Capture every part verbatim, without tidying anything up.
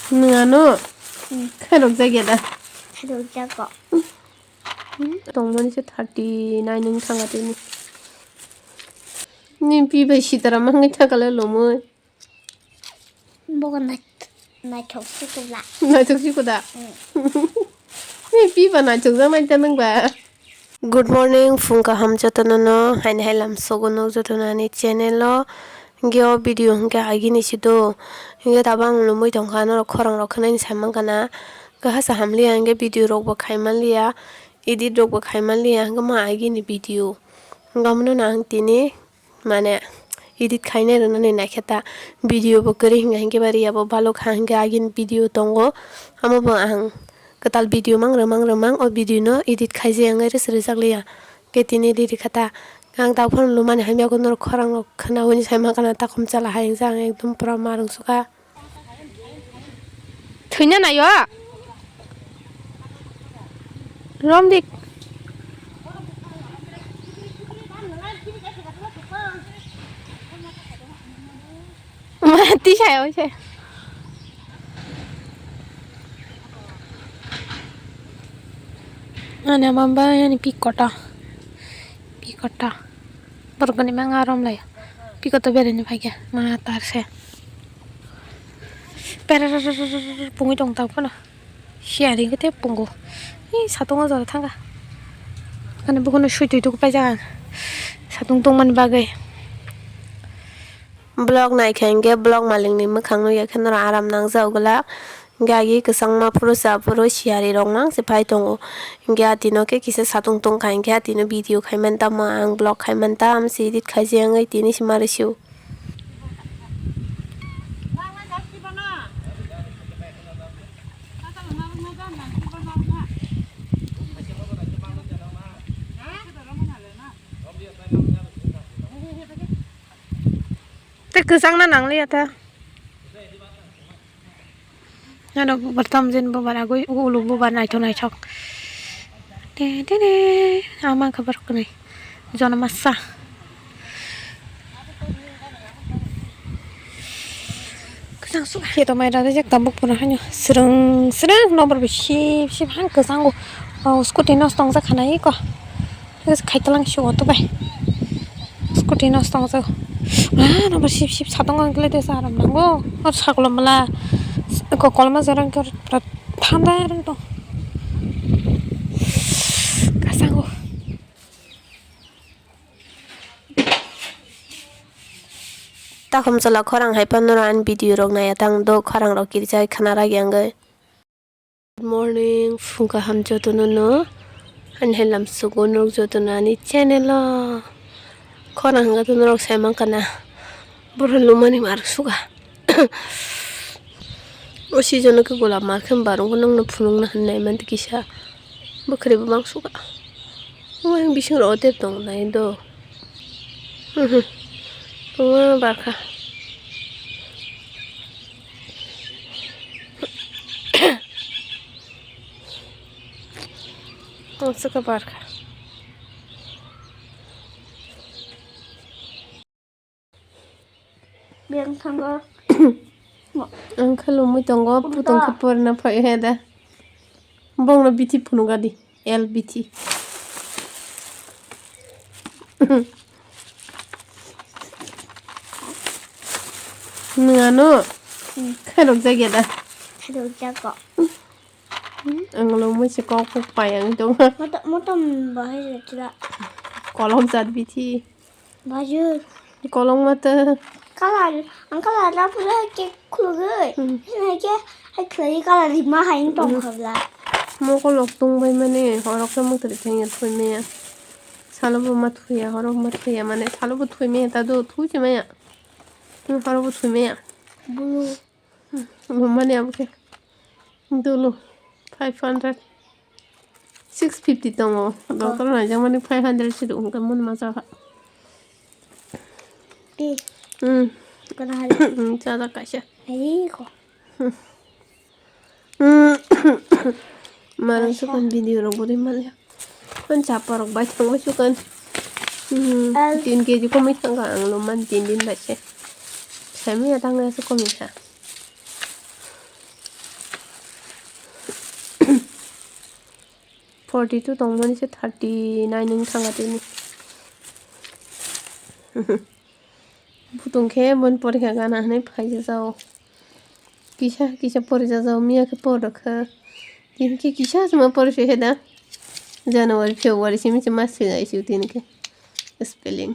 Nwng ano Hmm. khairok jakya da? Khairok jago. Hmm, tongmani se thirty nine wng thangkha tini. Ni pi bai sitara mangwi thangkha le lomwi. Bogo nai-, naithok si kuda. Naithok si kuda? Hmm. Ni pi ba naithok jak nai ta nwng ba? Good morning, phung kaham jotono no, haini hai lam sogo nok jotono ani channel o. Hingke o video hingke agini si do. Hingke tabang lomwi tongkha, norok khorang rok khwnani sai mankha na. Khe hasa hamliya hingke video rok bo khai manliya, edit rok bo khai manliya, hingke ma agini video. Hingke omono no ang tini mane edit khainai rwnani naikhe ta video bo kwrwi hwnka hinkhe ba riyabo balok ha hinkhe agini video tongo, amo bo ang kwtal video mang rwmang rwmang o video no edit khaijak wngwi rwchapjak liya. Khe tini riri kha ta ang tabuk phano lumani hamya khe norok khorang rok khwna hwnwi sai mankha na takhum chala hai wngsa ang ekdom pura ma rwngsukha. Thwina naio. Romdik. Ma, tisai oise. Ani mamba yani pikota. Pikota. Borokni manga romlai. Pikota berini phaikha. Ma tarse. Pera pungwi tong tang phano. Siyari khe tei pungo. Ei satung o jora thangkha. Ani bukhano sui twi tuk paijak ang. Satung tongmani bagwi. Vlog naikha hinkhe vlog malikni mwkhang nukya khe norok aram nangjak glak. Hinkhe agi kwchangma phuru cha phuru siyari rok mang se phai tongo. Hinkhe atino khe kisa satung tongkha hinkhe atino video khaiman tamo ang vlog khaiman tam se edit khaijak wngwi tini se ma rwsio. Tei kwchangna nangliya ta. Ano bubar tamjin bubar agoi ulo bubar naithok naithok. Te te te ama khe borok kwnwi jono masa. Kwchang suka khe tongmani rw jak tabuk phano haino swrwng swrwng nokbar bai sip sip hang kwchango. O scooty nosto wngjak kha nai eko. Khaitwlang si auto bai. Scooty nosto wngjak. Ah, number sip sip satung ang kile desa aram nango. Or saklo mala. Ko kolma jorang kar thanda rang to. Kasango. Takhum chala khorang hai phano ro an video rok naya tang do khorang rok kirjai khana ragi angoi. Good morning, phung kaham jotono no. Ani hai lam sugo norok jotono ani channel o. Khorang hwnkhe to norok sai mankha na. Borok lumani mar suga. O season o khe golap mar khe barwng khe nokno phunukna hinwi nai mantwi kisa. Bwkhwrwi bo bang suga. Omo yang bising rok o tep tong nai do. Mhm. Omo barkha. Omo chwkha barkha. Biyang thango. Ang khe lumui tongo, putong khe porna phai he da. Bongno bithi phunuga di, L bithi. Nwng ano khairok jakya da? Khairok jago. Ang lumui se kok kok pai ang tongo. Motom, motom bahai jatla. Kolok jat bithi. Baju. Kolok mata. Kalar, ang kalar na pura ke khulugui. Hmm. Hai ke, hai khulugui kalar rima hai tong khabla. Mokol rok tong bai mani, horok khe mukti thengya thui maya. Salo bo ma thuya, horok ma thuya, mane salo bo thui maya, ta do thui se maya. Hmm, horok bo thui maya. Bulu. Hmm, mani abo khe. Dulu, five hundred. Six fifty tongo. Doctor naijak mani five hundred se rwng kha, mani ma cha kha. Di. Hmm. Kana hali. Hmm, cha da kaisa. Hai ko. Hmm. Marang kaisa. Sukon video rok buri mali. Ang chaparok bai thangwi sukha. Hmm, Al- tin kg komwi thangkha ang lumani tin din bai se. Saimanya tangnaisa komikha. Forty two tongmani se thirty nine wng thangkha tini. Butong khe boni porikha gana hinwi phaijajao. Kisa kisa porijajao, miya khe porikha. Tini khe kisa se ma porisai khe da. January, February simi se ma swngaisio tini khe. Spelling.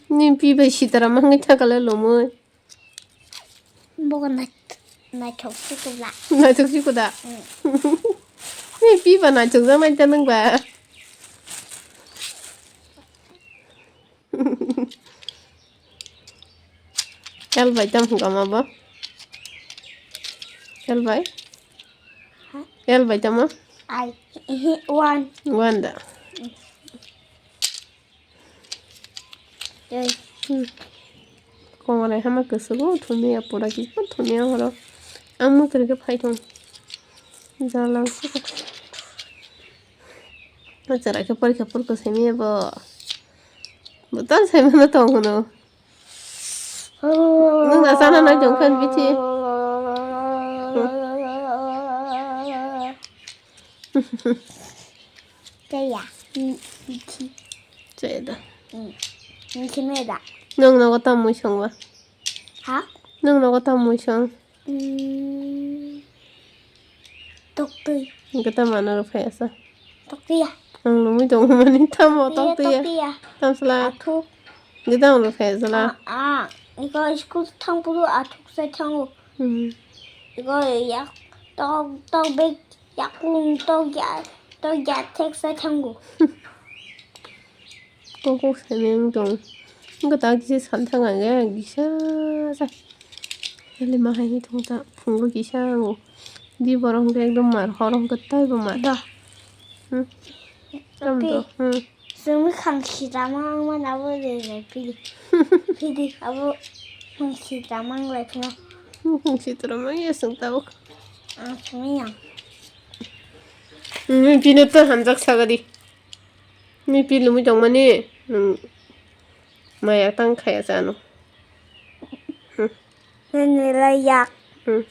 Ni pi bai sitara mangwi thangkha le lomwi. Bogo nai-, naithok si kuda. Naithok si kuda. Mm. Ni pi ba naithok jak nai ta nang ba. L bai tam hwnkha ma bo? L bai? Ha? L bai tamo? Ai, ehe, one. One da. Dui. Hmm. Kongo lai hama kwswgo thumya pura kisa thumya horo. Ang mwtwrwngkhe phai thung. Jalang sika. Achara khe porikha porikha saimaya bo. Bo tal saimano tong hwno. Nwng da chana nai tong khe bithi. Chaya. Bithi. Chaya da. Bithi me da. Nwng nogo tam mui song ba? Ha? Nwng nogo tam mui song? Mm, toktwi. Hwnkhe tamo ano rw phai asa? Toktwi ya. Ang lumui tongmani tamo toktwi ya. Toktwi ya. Tamsla. Athuk. Hwnkhe tamo rw phai asla? Ah, ah. Iko school thang puru athuk sai thango. Hmm. Iko yak tok, tok bek yakung tok ya, tok ya thek sai thango. Kok kok saimaya wng tong. Wngkha ta kisa sal thang ang ya, kisa sa. Ele ma hai thung ta, phungo kisa ango. Di borok hwnkhe ekdom mar, horo hwnkhe taibo mar. Da. Hmm. Tam to. Hmm. Chwngno khang sitama wngmani abo de pili. Pili abo khang sitama wng lai phano. Khang sitama wng ya chwng tabuk. Ang simi ya. Hmm, pino to hamjak sagadi. Ni pi lumui tongmani, nwng maya tang khaya chano. Hmm. Nini lai yak. Hmm.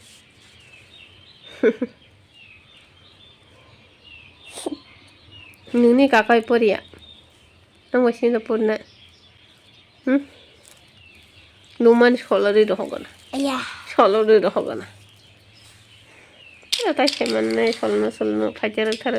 Nini kakai poriya. Ang bai sini purna. Hmm? Lumani solori rohogana. Iya. Solori rohogana. Ya, tai sai manne solno solno phajar thar.